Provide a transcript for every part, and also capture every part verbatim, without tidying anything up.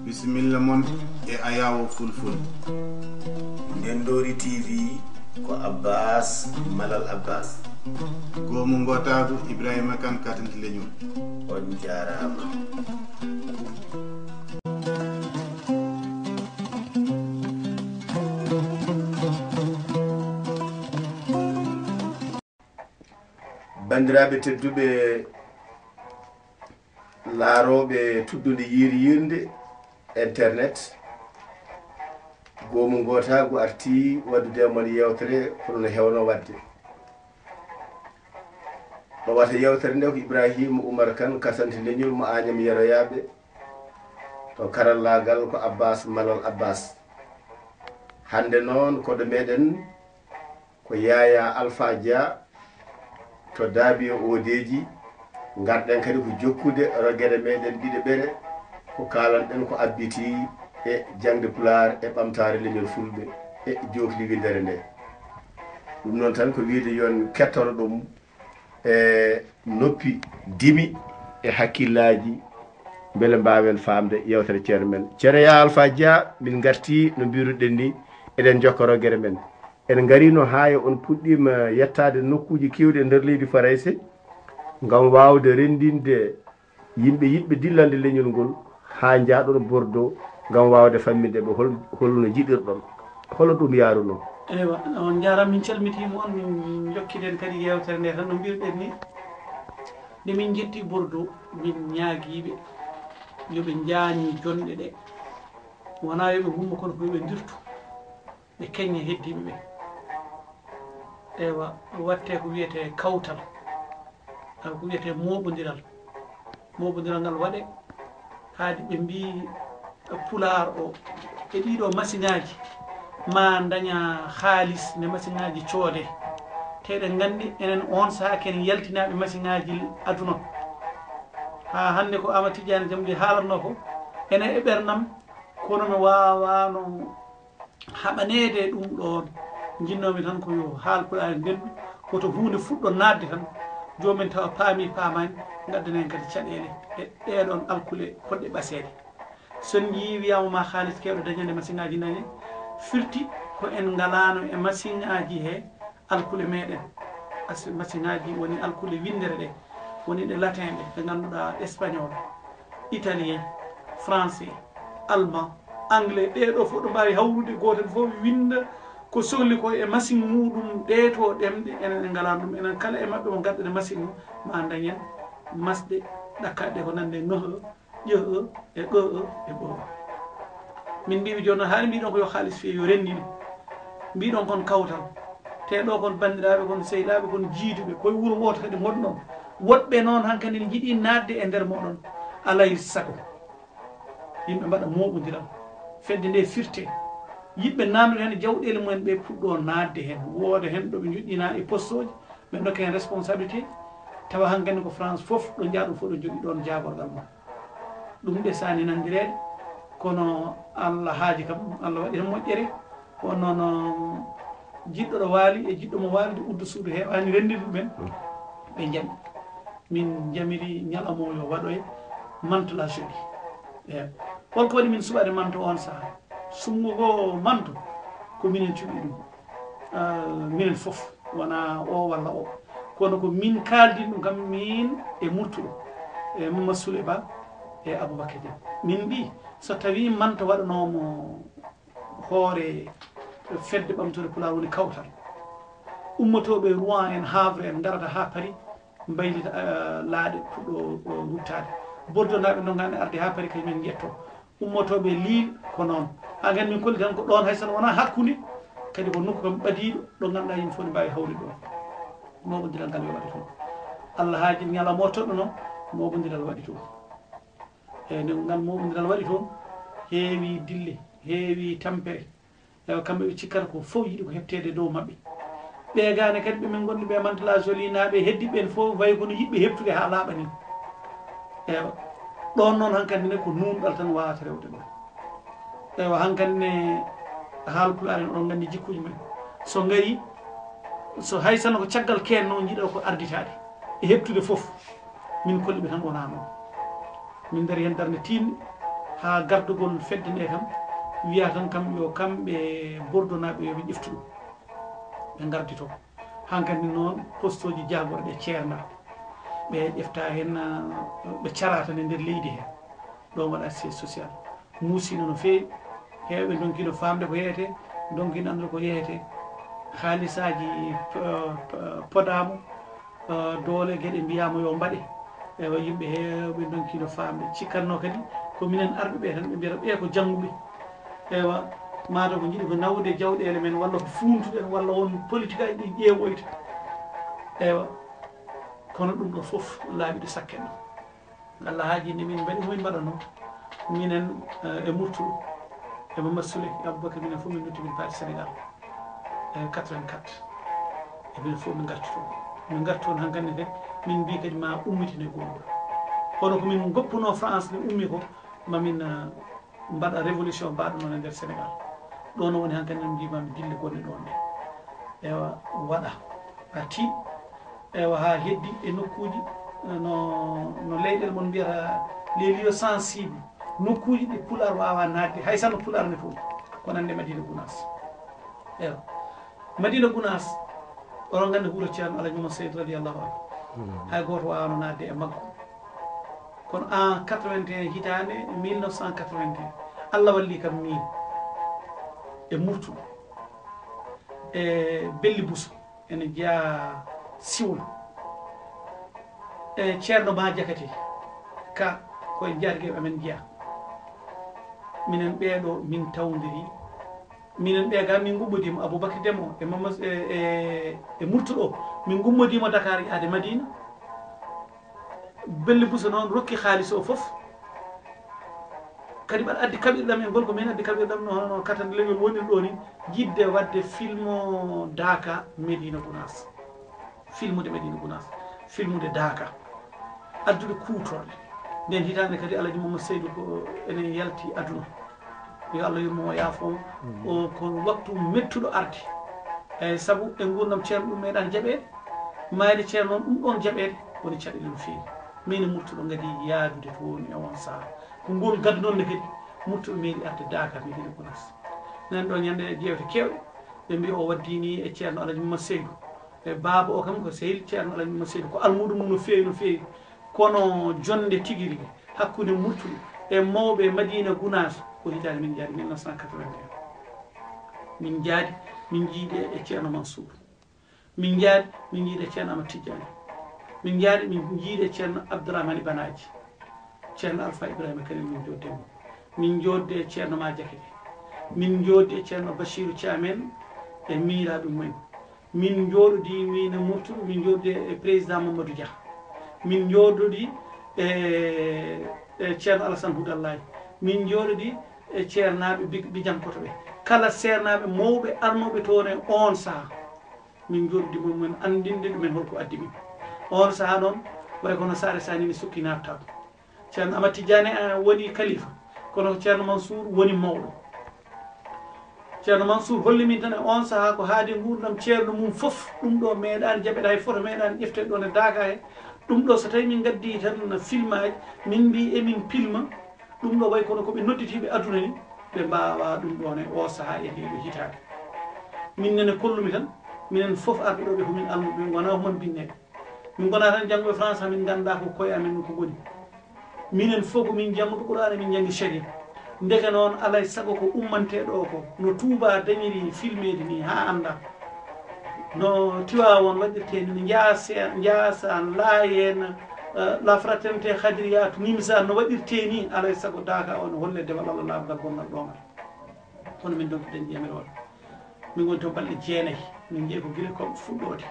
Bisimilla mon e Ayaawo Fulful. Ndendoori T V ko Abbas Malal Abbas. Goomu Ngootaagu Ibrahima Kan Katanti Leñol. On jaaraama. Banndiraaɓe tedduɓe, laarooɓe tuddunde yiiri yiirnde internet, goomu ngootaagu artii waddude e mon yeewtere kono no heewno waɗde. Ɗo wata yeewtere nde ko Ibrahima Oumar Kane, Kasanti Leñol mo Añam Yeroyaaɓe, to karallaagal ko Abbas Malal Abbas. Hannde noon ko ɗo meɗen ko Yaya Alpha Dia to Daabiyo Oodeeji. Ngarɗen kadi ko jokkude rogere meɗen ɗiɗo ɓere, ko kaalanɗen ko abbiti e jaŋde Pulaar e ɓamtaare leñol Fulɓe e jookli winndere nde. Ɗum noon tan ko wiyde yon kettoro ɗum e noppi dimi e hakkillaaji, mbele mbaawen faamde yeewtere ceerno men. Ceerno Yaya Alpha Dia, min ngartii no mbiruɗen ni, eɗen jokka rogere men. En ngarino haa e on puɗɗiima yettaade nokkuuji keewɗi e nder leydi Farayse ngam waawde renndinde yimɓe yiɗɓe dillande leñol ngol haa njaaɗon Bordeaux ngam waawde famminde ɓe hol-, holno njiɗirɗon. Holo ɗum yaarunoo? Eywa, on njaaraama, min calmitiima on, min njokkiden kadi yeewtere nde tan no mbiruɗen ni. Nde min njetti Bordeaux, min ñaagiiɓe yo ɓe njaañu jonɗe ɗe. Wonaa yo ɓe ngummo, kono ko yo ɓe ndirtu. Ɓe keñña heddiiɓe ɓe. Eywa, waɗte ko wiyetee kawtal, taw ko wiyetee mooɓondiral. Mooɓondiral ngal waɗe haadi ɓe mbii Pulaar o e ɗiɗo masiŋaaji ma daña haalis nde masiŋaaji coode. Te eɗen nganndi enen on sahaa ken yaltinaaɓe masiŋaaji aduna. Haa hannde ko Amadu Tijaani Jamli haalatnoo ko ene e ɓernam, kono mi waawaano haɓaneede e ɗum ɗoon. Njinnoomi tan ko yo haal Pulaar en ndendu, woto huunde fuɗɗo naatde tan, joomen tawa paami paamaani, ngaddanen kadi caɗeele e ɗeeɗoon alkule potɗe ɓaseede. So en njiyii wiyaama ma haalis keewɗo dañande masiŋaaji nani, firti ko en ngalaano e masiŋaaji he alkule meɗen. As-, masiŋaaji woni alkule winndere ɗe, woni ɗe latin ɗe, ɗe ngannduɗaa espagnol, italien, français, allemand, anglais, ɗee ɗoo fof ɗo mbaawi hawrude, gootel fof winnda ko sohli ko e masiŋ muuɗum, ɗee to ɗemɗe, enen en ngalaano ɗum. Enen kala e maɓɓe mo ngadduɗen masiŋ mum, ma dañen masɗe ɗakkaɗe ko nande Ng, Ƴ, E, Q, E, Ɓ. Min mbiimi jooni noon, haali mbiɗon ko yo haalis fiye, yo renndin. Mbiɗon kon kawtal. Te ɗo kon banndiraaɓe, kon sehilaaɓe, kon jiiduɓe, koye wuro wooto kadi ngonɗon. Woɗɓe noon hankadi ne njiɗi naatde e nder mooɗon. Alay sago. Yimɓe mbaɗa mooɓondiral. Fedde nde firte. Yiɗɓe naatnude heen jawɗeele mumen ɓe puɗɗo naatde heen. Wooda heen ɗo ɓe njoƴƴina e postooji, ɓe ndokka heen responsabilité. Tawa hankadi ko France fof ɗo njaaɗo fof ɗo jogii ɗoon jaagorgal mum. Ɗum ɗe saani nanndireede, kono Allah haaji kam, Allah waɗi heen moƴƴere. Kono noon, jiɗɗo ɗo waali e jiɗɗo mo waalde uddu suudu heewaani renndirde ɗumen. Ɓe njami. Min njamiri ñalawma o yo waɗoye manto la jolie. Eeyi. Holko waɗi min suɓaade manto on sahaa? Suɓngo goo manto ko minen cuɓi ɗum. Ah, minen fof, wonaa o walla o. Kono ko min kaaldi ɗum kam, min e Murtuɗo, e Mamadou Souley Ba, e Aboubacar Dieng. Min mbii, so tawii manto waɗanoomo hoore fedde ɓamtorde Pulaar woni kawtal. Ummatooɓe Rouen en, Havre en, ngarata haa Paris, mbaylita, eh, laaɗe puɗɗo, eh, ruttaade. Bordeaux naaɓe ndongaani arde haa Paris, kañum en njettoo. Ummatooɓe Lille ko noon. Haa ngan min kolli tan ko ɗoon, hay so wonaa hakkunde, kadi ko nokku kam ɓadiiɗo, ɗo ngannduɗaa yimɓe fof ne mbaawi hawrude ɗoon. Mooɓondiral ngal yo waɗe toon. Allah haaji ñalawma o toɗɗo noon, mooɓondiral waɗi toon. Eeyi, nde ngal mooɓondiral waɗi toon, heewi dille, heewi tampere. Ewa, kamɓe ɓe cikkata ko fof yiɗi ko heɓteede e dow maɓɓe. Ɓeegaane kadi ɓe min ngonndi ɓe Mantes-la-Jolie naaɓe, heddiɓe ɓeen fof wayi kono yiɗɓe heɓtude haa laaɓa ni. Ewa, ɗoon noon hankadi ne ko nuunɗal tan waawata rewde ɗoon. Ewa, hankadi ne haal Pulaar en oɗon nganndi jikkuuji men. So ngarii, so hay sinno ko caggal keen noon njiɗo ko arditaade e heɓtude fof, min kolli ɓe tan wonaa noon. Min ndarii heen darnde tiiɗnde. Haa gardugol fedde nde kam, wiya tan kam yo kamɓe Bordonaaɓe yo ɓe ƴeftu ɗum, ɓe ngardi toon. Hankadi noon postooji jaagorɗe ceernda, ɓe ƴefta heen, ɓe carata ne nder leydi heen. Ɗoon waɗa siège social. Muusiino no feewi, heewɓe ndonkiino faamde ko yehete, ndonkiino anndude ko yehete. Haalisaaji podaama, doole geɗe mbiyaama yo mbaɗe. Ewa, yimɓe heewɓe ndonkiino faamde, cikkatnoo kadi ko minen arɓe ɓee tan, ɓe mbiyata ɓee ko jannguɓe. Ewa, maata ko njiɗi ko nawde jawɗeele men, walla ko fuuntuɗen, walla won politique aji ɗi ƴeewoyta. Ewa, kono ɗum ɗo fof laaɓi ɗo sakken ɗo. Allah haaji nde min mbaɗi, min mbaɗanoo, minen e Murtuɗo, e Mamadou Souley, e Aboubacar, minen fof min noddi min paati Sénégal e quatre-vingt-quatre. E minen fof min ngarti toon. Min ngarti toon hankadi kadi, min mbii kadi ma ummitine goonga. Kono ko min ngoppunoo France, min ummi ko, ma min mbaɗa révolution mbaɗo noon e nder Sénégal. Ɗo no woni hankadi min mbiima mi dille gonɗe ɗoon ɗe. Ewa, waɗa. A ti, ewa, haa heddi e nokkuuji, no, no leyɗel mon mbiyata les lieux sensibles. Nokkuuji ɗi Pulaar waawaa naatde, hay sinno Pulaar ne fof. Ko nande Madina Gunaas. Ewa. Madina Gunaas, oɗon nganndi wuro Ceerno Alhaji Mouhamed Seydou radiyallahu anhu. Hay gooto waawaano naatde e maggo. Kono en quatre-vingt-un, hitaande mille neuf cent quatre-vingt-un, Allah walli kam min e Murtuɗo, e Belli Buso, ene jeyaa Siwol, e Ceerno Ma Jakate Ka, ko e njaatige amen jeyaa. Minen ɓee ɗo min tawdiri. Minen ɓee ga min ngummodiima, Aboubacry Deme e Mama, e, e, e Murtuɗo, min ngummodiima Dakar yaade Madina. Belli Buso noon rokki haalis o fof. Kadi mbaɗa addi kaɓirɗam e ngol, ko min addi kaɓirɗam no, hono no katande leñol woniri ɗo ni, jiɗde waɗde filmo Daaka Medina Gunaas. Filmude Medina Gunaas, filmude Daaka, addude kuutorɗe. Nden hitaande kadi Alhaji Mamadou Seydou ko ene yalti aduna. Yo Allah yurmo o, yaafo mo. O ko waktu mettuɗo arde. Eyi, sabu e nguurndam Ceerno ɗum meeɗaani jaɓeede. Maayde Ceerno noon, ɗum ɗoon jaɓeede woni caɗeele no feewi. Min e Murtuɗo ngadi yaadude toon e oon sahaa. Ko ngol gaddu noon ne kadi, Murtuɗo meeɗi arde Daaka Medina Gunaas. Nan ɗo ñande jeewte keewɗe, ɓe mbi o waddini e Ceerno Alhaji Mamadou Seydou. E baaba o kam ko sehil Ceerno Alhaji Mamadou Seydou, ko almuudo mum no feewi, no feewi. Kono jonnde tigi rigi hakkunde Murtuɗo e mawɓe Madina Gunaas ko hitaande min njaadi mille neuf cent quatre-vingt-un. Min njaadi, min njiidi e Ceerno Mansour. Min njaadi, min njiidi e Ceerno Amadou Tidiane. Min njaadi, min njiidi e Ceerno Abdourahmane Banaaji. Ceerno Alpha Ibrahima Kane min njoodde mo. Min njoodde e Ceerno Ma Jakete. Min njoodde e Ceerno Bachirou Thiam en e miiraaɓe mumen. Min njooɗodii, min e Murtuɗo, min njooɗodii e président Mamadou Dia. Min njooɗodii e, e Ceerno Alassane Houdallaye. Min njooɗodii e ceernaaɓe bi-, bijankoto ɓe. Kala seernaaɓe mawɓe arnooɓe toon e oon sahaa. Min njooɗodii mo, min anndinde ɗumen holko addi min. Oon sahaa noon, way kono Saare Saani ne sukki naatataa. Ceerno Amadou Tidiane, eh, woni kalifa, kono ko Ceerno Mansour woni mawɗo. Ceerno Mansour holli min tan e oon sahaa ko haadi nguurndam ceerno mum fof, ɗum ɗo meeɗaani jaɓeede, hay foto meeɗaani ƴefteede ɗoon e Daaka he. Ɗum ɗo so tawii min ngaddii tan filmaaji, min mbii emin pilma, ɗum ɗo way kono ko ɓe nodditiiɓe aduna ni, ɓe mbaawaa ɗum ɗoon e oo sahaa e ndee ɗoo hitaande. Min nene kollumi tan, minen fof arɓe ɗo ɓe ko min almuɓe, min ngonaa ko min binneeɓe. Min ngonaa tan jannguɓe France, min nganndaa ko koye amen ko ngoni. Minen fof ko min jannguɓe Qur'aana, min njanngi Sharia. Ndeke noon, alaa e sago ko ummantee ɗo ko, no Tuubaa dañiri filmeede ni haa anndaa. No Tiwaawoon waɗirtee ni, no Njaase-, Njaasaan, Laayeen, eh, La Fraternité Khadiriya to Nimzaan no waɗirtee ni, alaa e sago Daaka o no holle dewal Allah laaɓngal gonngal ɗo ngal. Kono min donc dañi yamiroore. Min ngoni toon balɗe jeenayi, min njeyi ko gila ko fuɗɗoode.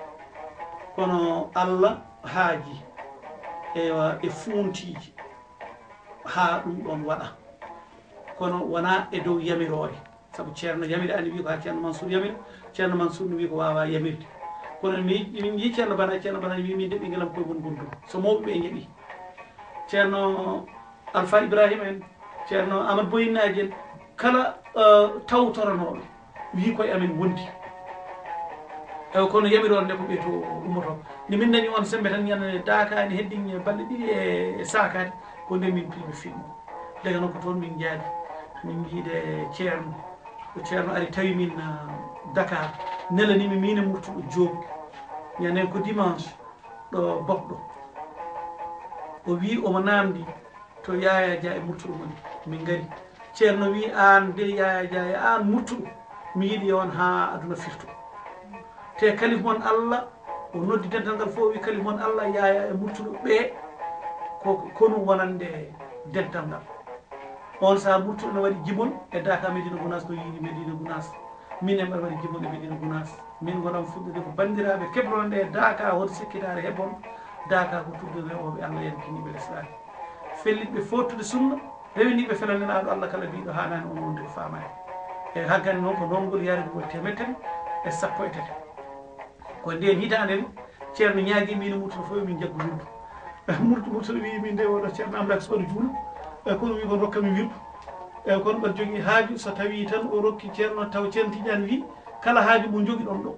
Kono Allah haaji, ewa, e fuuntiiji haa ɗum ɗoon waɗa. Kono wonaa e dow yamiroore. Sabu Ceerno yamiraani, wi ko haa Ceerno Mansuur yamira, Ceerno Mansuur ne wi ko waawaa yamirde. Kono mi, min njii Ceerno Bana, Ceerno Bana wi min de ɓinngel am koye mon ngonndumi. So mawɓe ɓe njaɓii. Ceerno Alfa Ibrahima en, Ceerno Amadou Boye Naaji en, kala, eh, tawtoranooɓe, wii koye amen wondi. Ewa, kono yamiroore nde ko ɓe to ummotoo. Nde min nani on semmbe tan, ñande daakaani heddi balɗe ɗiɗi e, e saakaade, ko nde min pilmi film. Daga noon ko toon min njaadi, min njiide ceerno. Ko ceerno ari tawi min, ah, Dakar, nelani mi miin e Murtuɗo Joob. Ñanden ko dimanche, ɗo Bokɗo. O wii omo naamndi to Yaya Dia e Murtuɗo woni. Min ngari. Ceerno wii, "Aan de Yaya Dia e aan Murtuɗo, mi yiɗi on haa aduna firto." Te kalif mon Allah, o noddi dental ngal fof, o wii, "Kalif mon Allah, Yaya e Murtuɗo ɓee ko konu wonande dental ngal." On sahaa Murtuɗo no waɗi jibon e Daaka Medina Gunaas, no yiidi Medina Gunaas. Min en mbaɗa waɗi jibon e Medina Gunaas. Min ngoɗan fuɗɗude ko banndiraaɓe keblonɗe e Daaka, hoto sikkitaare hebon. Daaka ko tuddere rewooɓe Allah yankiniiɓe Lislaam. Fellitɓe fooɗtude sunna, rewiniiɓe felal Nelaaɗo Allah kala biiɗo haanaani on wonde ko faamaani. E hankadi noon ko noon ngol yarugol teemedde e sappo e tati. Ko ndeen hitaande ne, ceerno ñaagii min e Murtuɗo fof yo min njaggu wirdu. Murtu-, Murtuɗo wii min de oɗo ceerno Amrak so oɗo juula, e kono wii kon rokka mi wirdu. E kono mbaɗa jogii haaju so tawii tan o rokki ceerno taw ceerno Tidiane wii kala haaju mo njogiɗon ɗo,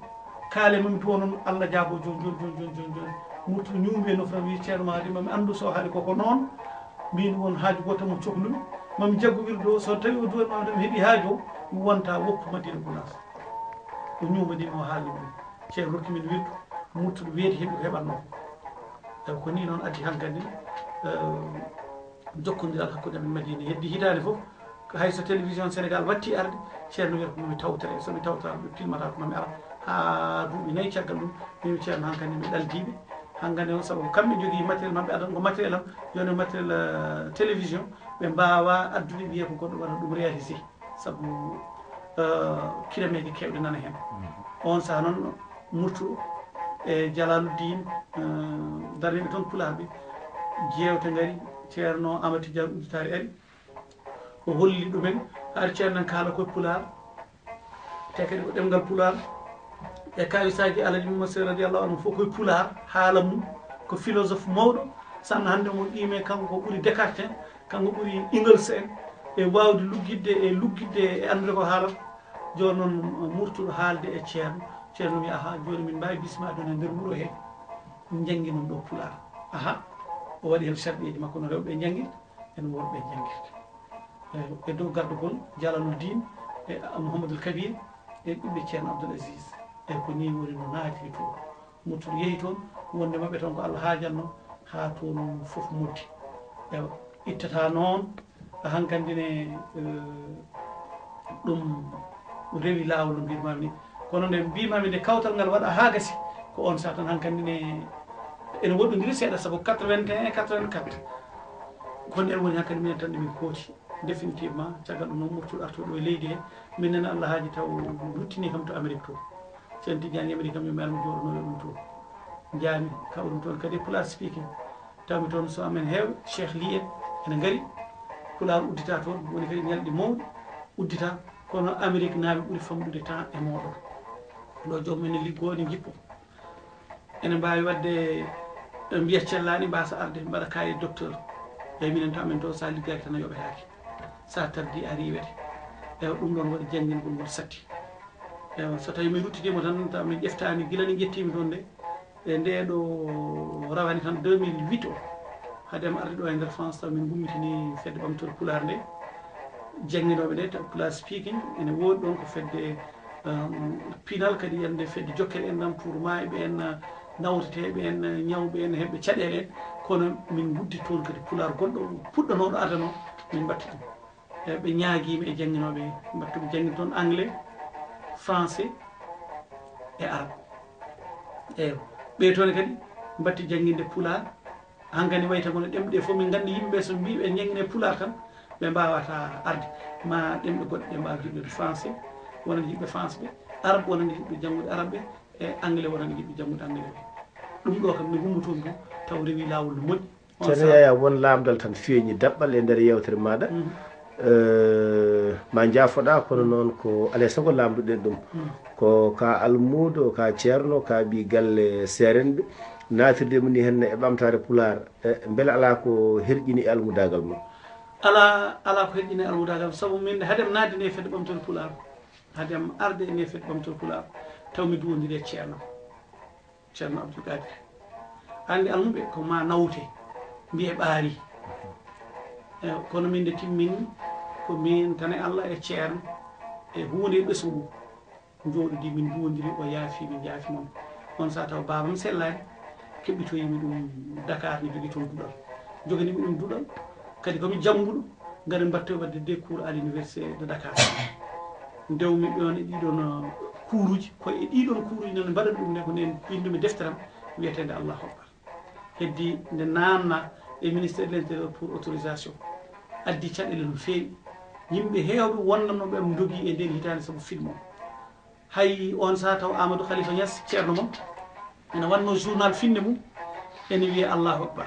kaale mami to noon Allah jaabo jooni, jooni, jooni, jooni, jooni, jooni. Murtuɗo ñuumi e nofram wii ceerno ma de mami anndu so haali koko noon, min won haaju gooto mo cohlumi, mami jaggu wirdu o so tawi o duwani mami tan mi heɓi haaju o, mi wonta woppu Madina Gunaas. O ñuumani mo haalni ɗum. Ceerno rokki min wirdu, Murtuɗo weeti himɓe ko heɓatnoo. Tawi ko nii noon addi hankadi, eh, jokkondiral hakkunde amen Madina. Heddi hitaande fof, ko hay so télévision Sénégal watti arde, ceerno wiyata ko mami tawtore, so mi tawtore mi filmata ko mami ara. Haa duuɓi nayi caggal ɗum, min ceerno hankadi mi ɗaldiiɓe. Hankadi on sabu ko kamɓe njogii matériel maɓɓe, adan ko matériel am, yo ne matériel, eh, télévision, ɓe mbaawa addude wiye ko goɗɗo waɗa ɗum réalisé. Sabu, eh, kilomeeji keewɗe nana heen. On sahaa noon, Murtuɗo e Jalaluddin, eh, darniiɓe toon Pulaar ɓe, jeewte ngari, ceerno Amadu Tijaan Udditaare ari, o holli ɗumen, hari ceerno nan kaala koye Pulaar, te kadi ko ɗemngal Pulaar. E kawisaaji Alhaji Mumad Sey radiyallahu anhu fof koye Pulaar, haala mum ko philosophe mawɗo, sanna hannde mo qiime kanko ko ɓuri Descartes en, kanko ɓuri Engels en e waawde luggitde e luggitde e anndude ko haalata. Jooni noon Murtuɗo haalde e ceerno, ceerno wi, "Aha, jooni min mbaawi bismaade on e nder wuro he, njannginon ɗo Pulaar." Aha, o waɗi heen sarɗiiji makko no rewɓe njanngi, en worɓe njanngude. E, e dow gardagol Jalaluddin e Mouhamadul Kabir e ɓiɓɓe ceerno Abdoul Aziz. E ko nii woni no naatiri toon. Murtuɗo yehi toon, wonde maɓɓe toon ko Allah haajanno, haa toon fof moddi. Ewa, ittata noon, hankandi ne, eh, ɗum rewi laawol no mbirmami ni. Kono nde mbimami nde kawtal ngal waɗa haa gasi, ko on saha tan hankandi ne ene woɗɗondiri seeɗa, sabu quatre-vingt-un, quatre-vingt-quatre. Kono en woni hankadi minen tan ɗo min kooti. Définitivement, caggal ɗum noon Murtuɗo artoɗo e leydi he, min nana Allah haaji taw ruttini kam to Amérique to. Sen Tijani Amérique kam yo mi ar mi jooɗono e ɗum to. Njaami kawɗum toon kadi Pulaar speaking. Tawmi toon so amen heewɓe, Cheikh Ly en, ene ngari. Pulaar uddita toon, woni kadi ñalɗi mawɗi uddita. Kono Amérique naaɓe ɓuri famɗude temps e mooɗon. Ɗo joomum ene liggoo, ene jippo. Ene mbaawi waɗde, ɓe mbiya cellaani, mbaasa arde, mbaɗa kaye docteur. Eyi, minen to amen to, so a liggaaki tan a yoɓetaake. So a tardii, a riiwete. Ewa, ɗum ɗoon waɗi janngingol ngol satti. Ewa, so tawii mi ruttitiima tan, taw mi ƴeftaani gila nde njettiimi toon nde, e ndee ɗo rawani tan deux mille huit o, hade am arde ɗo e nder France, taw min ngummitini fedde ɓamtorde Pulaar nde. Jannginooɓe nde, taw Pulaar speaking, ene woodi ɗoon ko fedde, um, pinal, kadi wiyande fedde jokkere enɗam pour maayɓe en, nawteteeɓe en, ñawɓe en, heɓɓe caɗeele en. Kono min nguddi toon kadi Pulaar gonɗo puɗɗanooɗo adano, min mbaɗti ɗum. E ɓe ñaagiima e jannginooɓe, mbaɗti ɓe jannginde toon anglais, français e arabe. Eewa, ɓe toon kadi mbaɗti jannginde Pulaar. Hankadi wayta kono ɗemɗe ɗe fof min nganndi yimɓe ɓe so mbii ɓe njannginee Pulaar tan, ɓe mbaawata arde. Ma ɗemɗe goɗɗe ɗe mbaawa jiɗɗude français, wonande yimɓe France ɓe, arabe wonande yimɓe janngude arabe ɓe, e anglais wonande yimɓe janngude anglais ɓe. Ɗum ɗo kam mi gummotoon ɗum taw rewi laawol no moƴƴi. On Ceerno sa- Yaya, won laamdal tan feeñi daɓɓal e nder yeewtere maaɗa. Mhm. Eh, ma njaafoɗa, kono noon ko alaa e sago laamduɗen ɗum. Mhm. Ko ka almuudo, ka ceerno, ka ɓii galle seerenɓe, naatirde mum ni henne e ɓamtaare Pulaar. Eh, mbele alaa ko herƴini e almudaagal mum? Alaa, alaa ko herƴini e almudaagal, sabu min hade am naatde nde fedde ɓamtorde Pulaar, hade am arde e nde fedde ɓamtorde Pulaar, taw mi duwondiri e ceerno, ceerno Abdoul Kadir. Anndi almuɓe ko ma nawte, mbiye ɓaari. Eyi, kono min nde timmin, ko min tan e Allah e ceerno e huunde e ɓesngu. Njooɗodi min nduwondiri, o yaafi, min njaafi mon. On saha taw baabam sellaani, keɓɓitoyimi ɗum Dakar, mi jogii toon duɗal. Joginimi ɗum duɗal, kadi ko mi jannguɗo, ngari mbaɗtoyi waɗde des cours à l'université de Dakar. Ndewmi ɗoon e ɗiɗon, uh, kuuruuji, ko e ɗiɗon kuuruuji noon mbaɗan ɗum nde, ko ndeen binndumi defteram wiyeteende Allahu Akbar. Heddi nde naamna e ministère de l'intérieur pour autorisation. Addi caɗeele no feewi. Yimɓe heewɓe wonnanooɓe am ndogii e ndeen hitaande sabu film o. Hay on saha taw Amadou Khalifa Niass, ceerno mon, ene waɗno journal finde mum, ene wiyee Allahu Akbar.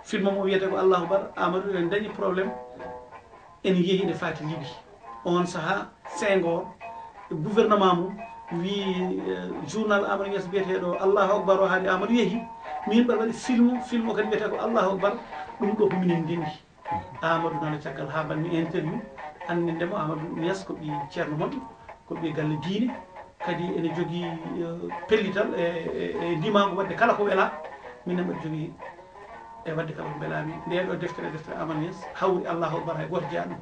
Film o wiyetee ko Allahu Akbar, Amadou ene dañi problème, ene yehi ene faati Libi. On saha Senghor e gouvernement mum wii, eh, journal Amadou Niass biyeteeɗo Allahu Akbar o, haade Amadou yehi, min mbaɗa waɗi film, film o kadi wiyetee ko Allahu Akbar, ɗum ɗo ko minen ndenndi. Amadou nana caggal haa mbaɗmi interview, anndinde mo Amadou Niass ko ɓii ceerno mon, ko ɓii galle diine, kadi ene jogii, eh, pellital e, e, e ndimaangu waɗde kala ko welaa, minen mbaɗa jogii e waɗde kala ko mbelaami. Nde ɗo deftere, deftere Amadou Niass hawri Allahu Akbar, hay gooto jeyaa ɗum.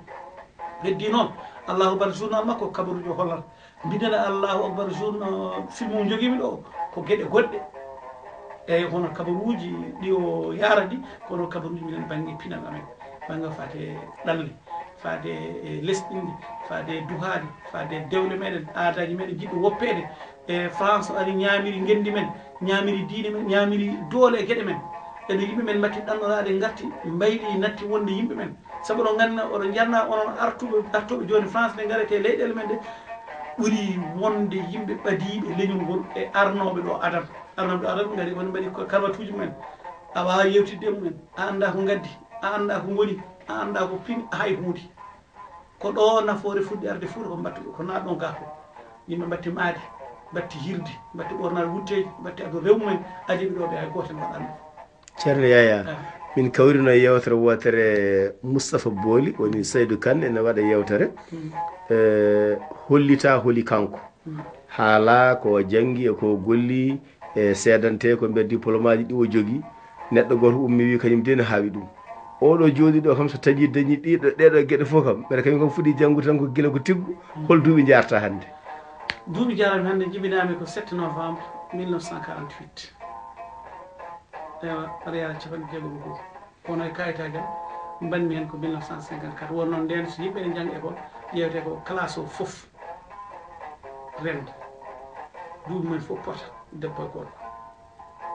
Heddi noon, Allahu Akbar journal makko, kabaruuji o hollata. Mbiɗen Allahu Akbar jour, no film o jogiimi ɗo, ko geɗe goɗɗe. Eyi, hono kabaruuji ɗi o yaara ɗi, kono kabaruuji minen bannge pinal amen. Bannge faade ɗanle, faade e lesɗinɗe, faade e duhaade, faade e dewle meɗen, aadaaji meɗen jiɗɗo woppeede. E France ari ñaamiri ngenndi men, ñaamiri diine men, ñaamiri doole e geɗe men. E no yimɓe men mbatti ɗannoraade, ngarti, mbayli, natti wonde yimɓe men. Sabu oɗon nganna, oɗon njanna onon artuɓe, artuɓe jooni France ɓe ngarete leyɗeele men ɗe, ɓuri wonde yimɓe ɓadiiɓe leñol ngol e arnooɓe ɗo adan. Arnooɓe ɗo adan ngari won mbaɗi ko karwatuuji mumen. A waawaa yewtidde e mumen. A anndaa ko ngaddi. A anndaa ko ngoni. A anndaa ko pini hay huunde. Ko ɗo nafoore fuɗɗi arde fuɗɗi ko mbattu, ko naat ɗon gaa ko. Yimɓe mbatti maadi, mbatti hirdi, mbatti ɓornaade wutteeji, mbatti addu rew mumen, adi ɓe ɗo ɓe hay gooto en waɗaani. Ceerno Yaya, ah, min kawrino e yewtere wootere Moustapha Booli, woni Saydou Kane, ene waɗa yewtere. Mm. Eh, hollita holi kanko. Mm. Haala ko o janngi e ko o golli, e seedante ko mbiya diplôme aji ɗi o jogii. Neɗɗo gooto ummi wi kañum de ne haawi ɗum. Oɗo jooɗi ɗo kam so tawi dañi ɗiɗo, ɗeɗo geɗe fof kam, mbeɗa kañum kam fuɗi janngude tan ko gila ko tiggu. Mm. Hol duuɓi njaarta hannde? Duuɓi njaarami hannde, jibinaami ko sept novembre mille neuf cent quarante-huit. Ewa, aɗa yaha capanɗe jeegom e goo. Kono e kayitaagal mbaɗmi heen ko mille neuf cent cinquante-quatre. Won noon ndeen so yimɓe ene njannga école, ƴeewte ko classe o fof renda. Duuɓi men fof pota, debbo e gorko.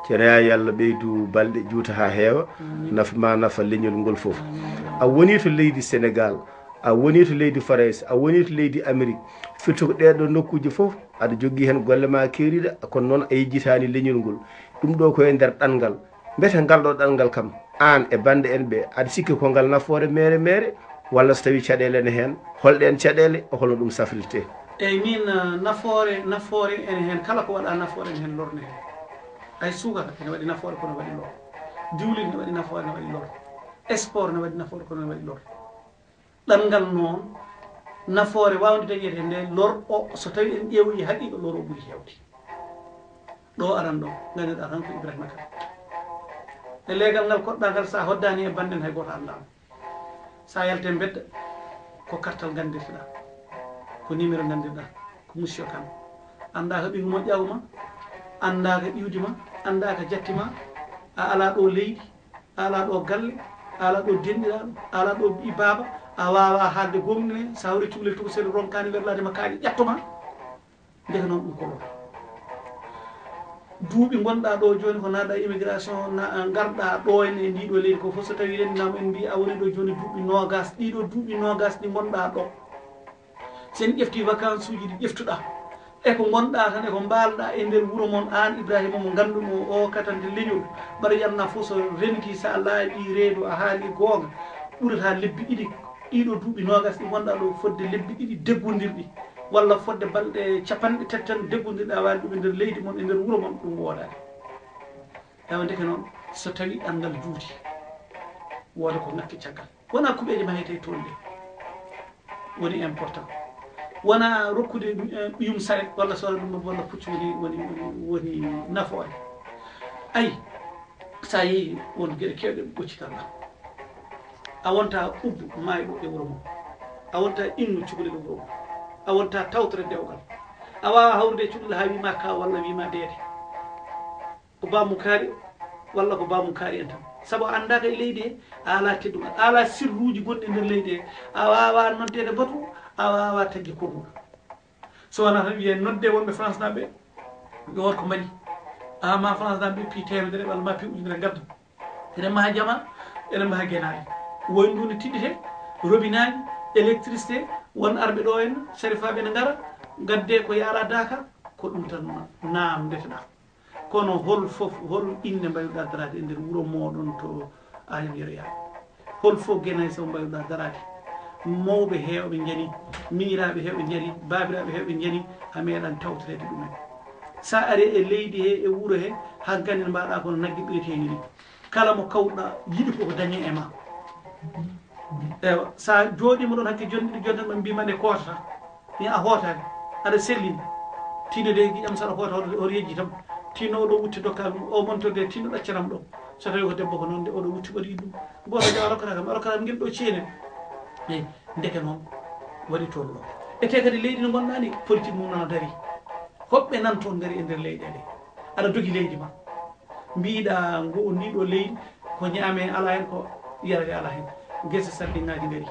Ceerno Yaya, yo Allah ɓeydu balɗe juuta haa heewa. Amiin. Nafa ma, nafa leñol ngol fof. Amiin. A woni to leydi Sénégal, a woni to leydi Farayse, a woni to leydi Amérique. Firti ko ɗeɗo nokkuuji fof aɗa jogii heen golle ma keeriiɗe, kono noon a yejjitaani leñol ngol. Ɗum ɗo ko e nder ɗanngal. Mbete ngal ɗo ɗanngal kam, aan e bannde en ɓe, aɗa sikki ko ngal nafoore meere meere, walla so tawii caɗeele ene heen, holɗeen caɗeele, e holno ɗum safrirtee? Eyi, miin, eh, nafoore, nafoore ene heen, kala ko waɗa nafoore ene heen, lor ne heen. Ay, suukara ene waɗi nafoore, kono waɗi lor. Diwlin ne waɗi nafoore, ne waɗi lor. Sport ne waɗi nafoore, kono ne waɗi lor. Ɗanngal noon, nafoore waawnde dañeede nde, lor o, so tawii en ƴeewoyi haqiiqa, lor o ɓuri heewde. Ɗo aran ɗo, nganndirɗaa tan ko Ibrahima Kane. E leegal ngal koɗɗaa ngal, so a hoddaani e bannden, hay gooto anndaama. So a yalti e mbedda, ko kartal nganndirteɗaa, ko numéro nganndirɗaa, ko Monsieur Kane. Anndaa ko ɓiɗɗo moƴƴaagu ma, anndaa ko iwdi ma, anndaa ko jatti ma, a alaa ɗo leydi, a alaa ɗo galle, a alaa ɗo denɗiraaɗo, a alaa ɗo ɓii baaba, a waawaa haalde goomuɗi ne, so a hawri cukalel tokosel ronkaani werlaade ma kaaƴe, ƴatto ma. Ndeke noon ɗum ko lor. Duuɓi ngonɗaa ɗo jooni ko naatɗaa immigration, na-, ngarɗaa ɗo en e ndii ɗo leydi ko fof, so tawii en naam en mbii a woni ɗo jooni duuɓi noogaas, ɗii ɗo duuɓi noogaas ɗi ngonɗaa ɗo. So en ƴeftii vacances uji ɗi ƴeftuɗaa, e ko ngonɗaa tan, e ko mbaalɗaa e nder wuro mon, aan Ibrahima mo ngannduɗaa o, o katante leñol, mbaɗa yiyatnoo fof so rentii, so a laaɓii reedu, a haalii goonga, ɓurata lebbi ɗiɗi, ɗii ɗo duuɓi noogaas ɗi ngonɗaa ɗo, fodde lebbi ɗiɗi deggondirɗi, walla fodde balɗe capanɗe tati tan deggondirɗe, a waali ɗum e nder leydi mon, e nder wuro mon, ɗum woodaani. Ewa, ndeke noon, so tawii ɗanngal juuti, wooda ko ŋakki caggal. Wonaa kuɓeeje mahayte e toon ɗe woni important. Wonaa rokkude, eh, ɓiyum saret walla sora ɗum walla puccu woni, woni, woni, woni nafoore. Ayi, so a yehii, won geɗe keewɗe ɗe ɓoccitanɗaa. A wonta ubbu maayɗo e wuro mum. A wonta innu cukalel e wuro mum. A wonta tawtore dewgal. A waawaa hawrude e cukalel haa wiima ka walla wiima deede. Ko bamum kaari walla ko bamum kaari en tan. Sabu a anndaaka e leydi he, a alaa teddungal, a alaa sirruuji gonɗi e nder leydi he. A waawaa noddeede batu, a waawaa tagge konngol. So wonaa tan wiyee noddee wonɓe France naaɓe ɓe, yo won ko mbaɗi. A ma France naaɓe ɓe pii teemedere walla ma pii ujunere ngadda. Ene maha jama, ene maha genaale. Woyndu ne tiɗɗitee, robinaaji, électricité, won arɓe ɗo en, sarifaaɓe ene ngara, ngaddee ko yaara Daaka, ko ɗum tan naamndeteɗaa. Kono hol fof, hol innde mbayruɗaa daraade e nder wuro mooɗon to Agnam Yero Yaaɓe? Hol fof Guénié Sow mbayruɗaa daraade? Mawɓe heewɓe njani, miñiraaɓe heewɓe njari, baabiraaɓe heewɓe njani, a meeɗaani tawtoreede ɗumen. So a arii e leydi he, e wuro he, hankadi ne mbaɗa kono nagge ɓiyeteeɗi ni. Kala mo kawɗa yiɗi koko dañe e ma. Ewa, sa jooɗiima ɗoon hakke jonɗiɗi jonɗan ɓe mbiima nde kootata. Ni a hootaani, aɗa sellini. Tino de giƴam saɗa hoota hoto, hoto yejji tan. Tino oɗo wutte dokka ɗum, o montorde tino ɗaccanam ɗo. So tawi ko debbo ko noon de oɗo wutti ɓaɗi ɗum. Gooto jawa rokkata kam, rokkata kam ngel ɗo ceene. Eyi, ndeke noon waɗi toon ɗo. E te kadi leydi no ngonɗaa ni, politique mum nana dari. Hoɓɓe nan toon ngari e nder leyɗeele. Aɗa dogi leydi ma. Mbiɗa ngo ndiɗo leydi ko ñaame ala hen, ko yarate ala hen. Gese sardiŋaaji ngari.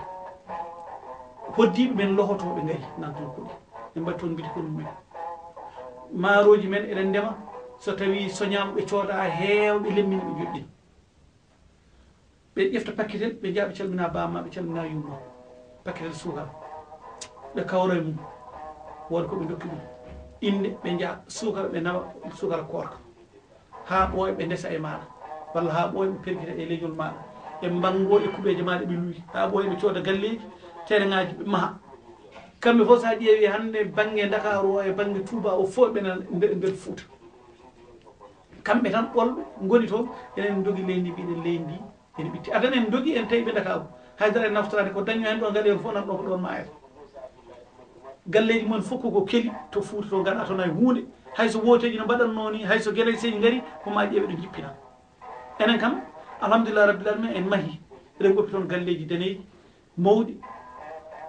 Hoddiiɓe men lohotooɓe ngari nan toon koɗi. Ɓe mbaɗi toon mbiti konu mumen. Maarooji men eɗen ndema, so tawi soñaama ɓe cooda heewɓe lemmini ɓe joɗɗin. Ɓe ƴefta pakketel, ɓe njaha ɓe calmina baaba ma, ɓe calmina yumma. Pakketel suukara. Ɓe kawra e mum. Wooda ko ɓe ndokki ɗum. Innde, ɓe njaha suukara, ɓe nawa suukara koorka. Haa ɓooya ɓe ndesa e maaɗa. Walla haa ɓooya ɓe pergita e leñol maaɗa. Ɓe mbanngo e kuɓeeje maaɗa ɓe luwi. Haa ɓooya ɓe cooda galleeji, tereŋaaji ɓe maha. Kamɓe fof so a ƴeewi hannde bannge Ndakaaru o e bannge Tuuba o fof ɓe nan nder, nder Fuuta. Kamɓe tan ɓolɓe ngoni toon, enen ndogi leydi ndi, mbiɗen leydi ndi ene ɓitti. Adan en ndogi, en tawi ɓe Ndakaaru. Haydara en naftoraade ko daño heen ɗo, ngal en fof nan ɗo ko ɗoon maayata. Galleeji mon fof koko keli to Fuuta to, nganaa toon hay huunde. Hay so wooteeji no mbaɗatnoo ni, hay so Guéniéseeji ngari, ko ma ƴeewe ɗo njippina. Enen kam, alhamdulillah rabbil alamin, en mahi. Eɗen ngoppi toon galleeji daneeji, mawɗi,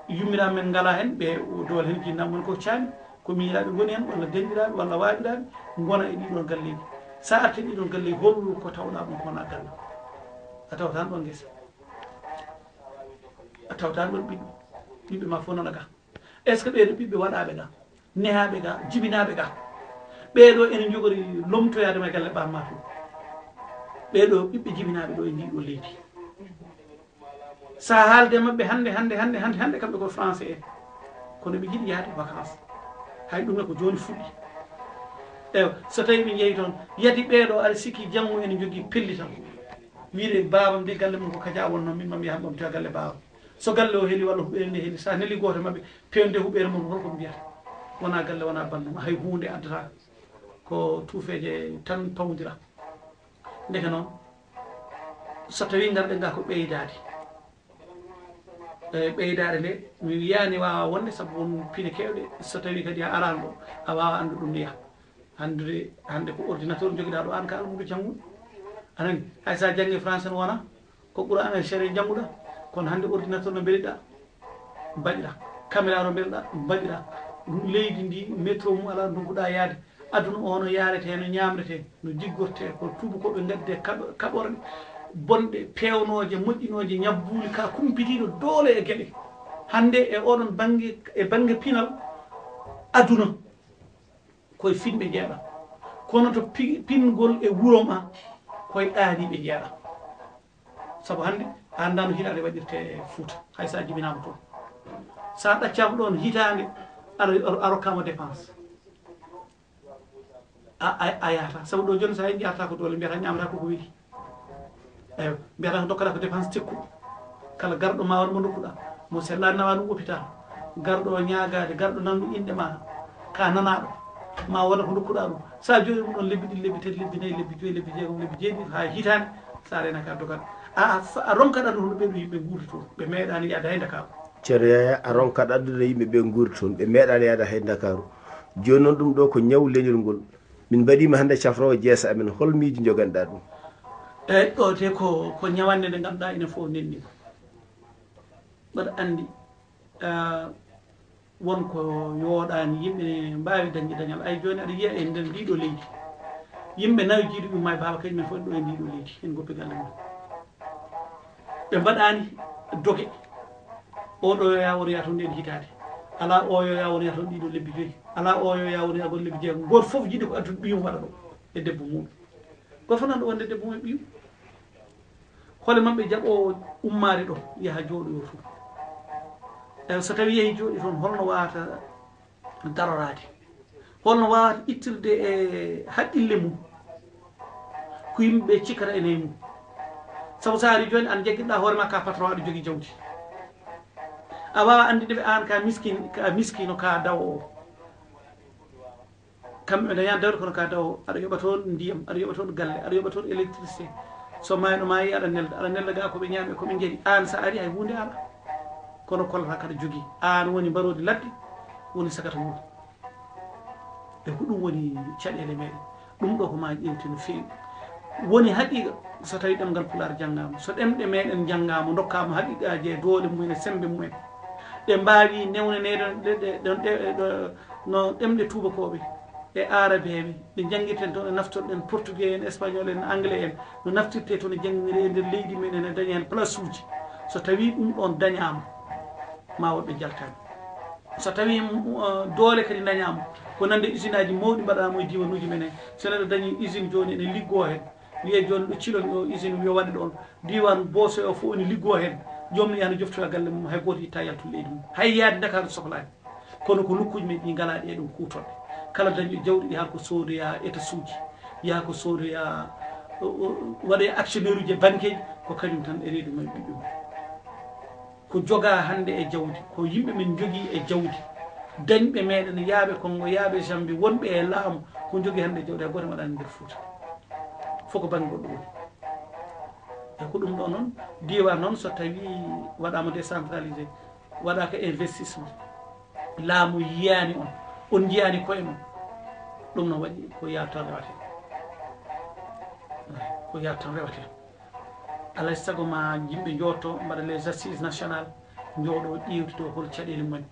yummiraaɓe men ngalaa heen, ɓe doole heen jinnaaɓe mon ko caami, ko miñiraaɓe ngoni heen, walla denɗiraaɓe, walla waaɓiraaɓe, ngona e ɗii ɗoon galleeji. So a artii ɗii ɗoon galleeji, hol ko tawɗaa ɗum ko wonaa galle? A tawtaan ɗoon ngesa. A tawtaan ɗoon ɓiɓɓe. Ɓiɓɓe ma fof nana ga. Est-ce que ɓee ɗoo ɓiɓɓe waɗaaɓe ga, nehaaɓe ga, jibinaaɓe ga? Ɓee ɗoo ene njogori lomtoyaade ma e galle ɓaam ma fof. Ɓee ɗoo ɓiɓɓe jibinaaɓe ɗo e ndii ɗoo leydi. So a haalde maɓɓe hannde, hannde, hannde, hannde, hannde, kamɓe ko français en. Kono ɓe njiɗi yahde vacances. Hay ɗum ne ko jooni fuɗɗi. Eyo, so tawi ɓe njehi toon, yadi ɓee ɗoo aɗa sikki janngo ene njogii pellital. Wiide baabam de galle mum ko kaja wonno, min mam yahan ɓamtoya galle baabam. So galle o heli walla huɓeere nde heli, so a neli gooto maɓɓe, pewnde huɓeere mum, holko ɓe mbiyata? Wona galle, wona banndum, hay huunde addata. Ko tuufeeje tan pawndira. Ndeke noon, so tawi ngarɗen ga ko ɓeydaade, e ɓeydaade nde, mi wiyaani waawa wonde, sabu won pine keewɗe, so tawi kadi a araani ɗo, a waawa anndu ɗum ne yaha. Hannde, hannde ko ordinateur njogiɗaa ɗo aan, ka almuudo janngude. A nani? Hay so a janngi français no wona, ko Qur'an e sariya jannguɗaa, kono hannde ordinateur no mbeɗiɗaa, mbaɗiraa. Caméra no mbeɗiɗaa, mbaɗiraa. Leydi ndi, métro mum alaa, ndonkuɗaa yaade. Aduna o no yaarete, no ñaamrete, no jiggorte, ko tuubakooɓe ngaddi e kaɓ-, kaɓorɗe bonɗe, peewnooje, moƴƴinooje, ñabbuuli, ka kumpitiiɗo doole e geɗe. Hannde e oɗon bannge, e bannge pinal aduna, koye finɓe jeeɗa. Kono to pi-, pingol e wuro ma, koye ɗaaniiɓe jeeɗa. Sabu hannde a anndaa no hitaande waɗirte e Fuuta, hay so a jibinaama toon. So a ɗaccaama ɗoon hitaande, aɗa, a rokkaama dépense. A, a, a yahata. Sabu ɗo jooni so a yahi, njahata ko doole, mbiyata ñaamata ko ko weli. Eyo, mbiyata ko dokkata ko dépense tekkuɗo. Kala garɗo ma won mo ndokkuɗaa. Mo sellaani nawa ɗum hôpital. Garɗo o ñaagaade, garɗo nangu inɗe ma, ka nanaaɗo. Ma wona ko ndokkuɗaa ɗum. So a jooɗii ɗum ɗoon lebbi ɗiɗi, lebbi tati, lebbi nayi, lebbi joyi, lebbi jeegom, lebbi jeeɗiɗi, haa hitaande, so a reenaaki a dogat. A, a, a ronkat addude ɓee ɗoo yimɓe nguurdi toon. Ɓe meeɗaani yahde hay Ndakaaru. Ceerno Yaya, a ronkat addude yimɓe ɓe nguurdi toon. Ɓe meeɗaani yahde hay Ndakaaru. Jooni noon ɗum ɗo ko ñaw leñol ngol. Min mbaɗiima hannde cafroowo jeese amen. Hol miijo njoganiɗaa ɗum? Eeyi, ɗo te ko, ko ñawannde nde ngannduɗaa enen fof nenni. Mbaɗa anndi, ah, won ko yooɗaani, yimɓe ne mbaawi dañde dañal. Ay jooni aɗa yiya e nder ndii ɗoo leydi, yimɓe nayo jiiduɓe ummaay baaba, kañum en fof en ɗo e ndii ɗoo leydi, en goppi galle mum. Ɓe mbaɗaani doge, oo ɗoo yo yaa won yaa toon ndeen hitaande, alaa oo yo yaa won yaa toon ɗii ɗoo lebbi joyi, alaa oo yo yaa won yaa goɗɗo lebbi jeegom. Gooto fof jiɗi ko addude ɓiyum waɗa ɗo e debbo mum. Gooto fof nan ɗo wonde debbo mum e ɓiyum. Hole maɓɓe jaɓoowo ummaade ɗo, yaha jooɗoyoo toon. Ewa, so tawii yehii jooɗii toon, holno waawata daroraade? Holno waawata ittirde e haqqille mum ko yimɓe ɓe cikkata ene e mum? Sabu so a arii jooni, aan jaggiɗaa hoore maa ka patron, aɗa jogii jawdi. A waawaa anndude ɓe aan ka miskin, ka miskiino, ka dawoowo. Kamɓe ɓe dañaani dawde kono ka dawo, aɗa yoɓa toon ndiyam, aɗa yoɓa toon galle, aɗa yoɓa toon électricité. So maayɗo maayi, aɗa nelda, aɗa nelda ga ko ɓe ñaami e ko ɓe njaɗi. Aan so a arii, hay huunde alaa. Kono kollata kaɗa jogii. Aan woni mbaroodi ladde, woni sagata wuro. E ko ɗum woni caɗeele meɗen. Ɗum ɗo ko maa ƴeewte no feewi. Woni haqiiqa, so tawii ɗemngal Pulaar janngaama, so ɗemɗe meɗen njanngaama, ndokkaama haqiiqaaji e doole mum en e semmbe mum en, ɗe mbaawi newnaneede ɗe, ɗe, ɗe, ɗe, ɗe, no ɗemɗe tuubakooɓe e aarabeeɓe, ɗe njanngirten toon, ɗe naftorɗen portugais en, espagnol en, anglais en, no naftirtee toon e jannginire e nder leydi men, ene daña heen place uji. So tawii ɗum ɗoon dañaama, ma woɗɓe njaltaani. So tawii, mm, uh, doole kadi dañaama, ko nande usine aji mawɗi mbaɗaama e diiwanuuji men heen. So neɗɗo dañii usine jooni, ene liggoo heen, wiyee jooni ɗo Cilon ɗo usine yo waɗe ɗoon, diiwaan Boosoya o fof ene liggoo heen. Joom ne yahna joftoya galle mum, hay gooto itta yaltude leydi mum. Hay yahde Ndakaaru soklaani. Kono ko nokkuuji men ɗi ngalaa ɗee ɗoon kuutorɗe. Kala dañɗo jawdi ɗi, haa ko soodoya étage uji, yaha ko soodoya, o, o, waɗoya actionnaire uji e banque eji, ko kañum tan e reedu mum e ɓiɓɓe mum. Ko jogaa hannde e jawdi, ko yimɓe men njogii e jawdi, dañɓe meɗen, yaaɓe Konngo, yaaɓe Jambi, wonɓe e laamu, ko njogii hannde e jawdi, hay gooto waɗaani nder Fuuta. Fof ko bannge goɗɗo woni. E ko ɗum ɗo noon, diiwaan noon, so tawii waɗaama décentralisé, waɗaaka investissement, laamu yiyaani on, on njiyaani koye mon, ɗum noon waɗi ko yaata tan rewata heen. Ko yaata tan rewata heen. Alaa e sago ma yimɓe njooto mbaɗa les assises nationales, njooɗo ƴeewtito hol caɗeele mumen.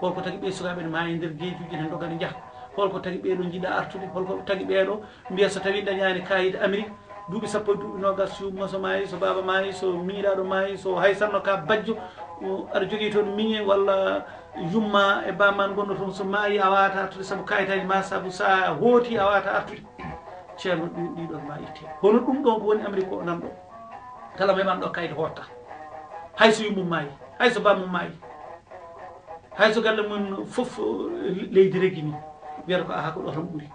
Holko tagi ɓee sukaaɓe ne maa e nder geejuuji ne ndogani njaha? Holko tagi ɓee ɗo njiɗa artude? Holko tagi ɓee ɗo mbiya so tawii dañaani kaayit Amérique, duuɓi sappo e duuɓi noogas, so yumma so maayi, so baaba maayi, so miñiraaɗo maayi, so hay sanno ka bajjo, o, aɗa jogii toon miñe walla yumma e bamma ngonno toon, so maayi a waawata artude sabu kaayitaaji ma, sabu so a hooti a waawata artude. Ceerno, ɗi-, ɗiɗon ma itte. Hono ɗum ɗon ko woni Amérique ko nan ɗo. Kala mo heɓan ɗo kayit hotta. Hay so yummum maayi, hay so bammum maayi, hay so galle mum fof, eh, leydi regini, wiyata ko aha ko ɗo tan ɓuri.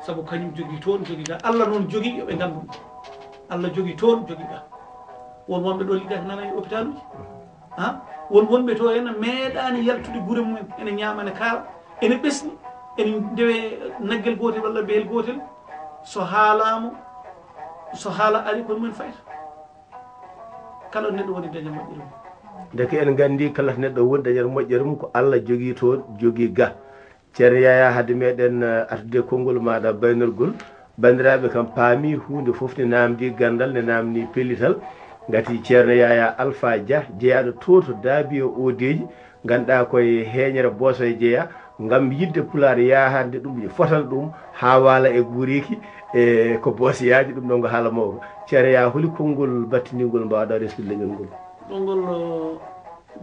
Sabu kañum jogii toon, jogii ga. Allah noon jogii yo ɓe nganndu ɗum. Allah jogii toon, jogii ga. Won wonɓe ɗo liggata nana e hôpital uji. Ha? Won wonɓe to ene meeɗaani yaltude gure mumen, ene ñaama, ene kaara, ene ɓesni, ene ndewe naggel gootel walla behel gootel. So haalaama, so haala ari, koye mumen fayta. Kala neɗɗo woni daña moƴƴere mum. Ndeke en nganndi kala neɗɗo woni dañata moƴƴere mum ko Allah jogii toon, jogii ga. Ceerno Yaya, hade meɗen, eh, artude konngol maaɗa baynorgol, banndiraaɓe kam paami huunde fof ne naamndi ganndal, ne naamndi pellital. Ngati Ceerno Yaya Alfa Dia, jeyaaɗo to, to Daabiyo Oodeeji, ngannduɗaa koye heeñere Boosoya jeyaa, ngam yiɗde Pulaar yahrande ɗum, fotana ɗum haa waala e guureeki, e ko Boosoyaaji, ɗum ɗon ko haala mawɗo. Ceerno Yaya, holi konngol battindiingol mbaawɗaa reskude leñol ngol? Konngol, o,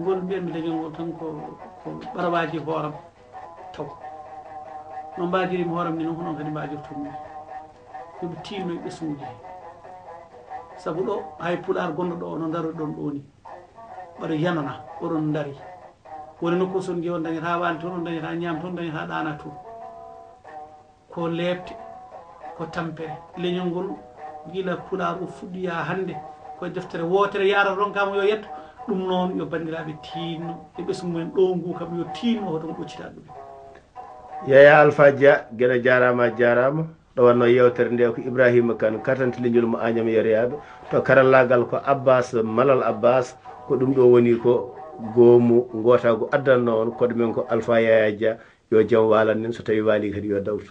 ngol mbiyatmi leñol ngol tan ko, ko ɓarawaaji hooram. Taw no mbaajiri mi hooram ni, noon ko noon kadi mbaajortoo mi. Yo ɓe tiinno e ɓesnguuji he. Sabu ɗo, hay Pulaar gonɗo ɗo, no ndaroɗon ɗo ni. Mbaɗa yanana, oɗon ndari. Woni nokku so on njeyi, on dañata waali toon, on dañata ñaam toon, dañata ɗaana toon. Ko leepte, ko tampere. Leñol ngol, gila Pulaar o fuɗɗi yaa hannde, ko e deftere wootere yaara ronkaama yo yetto. Ɗum noon, yo banndiraaɓe tiinno e ɓesngu mumen ɗo ngu kam, yo tiinno hoto ngo ɗoccita ɗum. Yaya Alfa Dia, Geno jaaraama, a jaaraama. Ɗo wannoo yeewtere nde ko Ibrahima Kane, katanti leñol mo Añam yereyaaɓe. To karallaagal ko Abbas Malal Abbas, ko ɗum ɗo woni ko goomu ngootaagu addannoo on, koɗo men ko Alfa Yaya Dia, yo jam waalan en so tawii waalii kadi yo dawtu.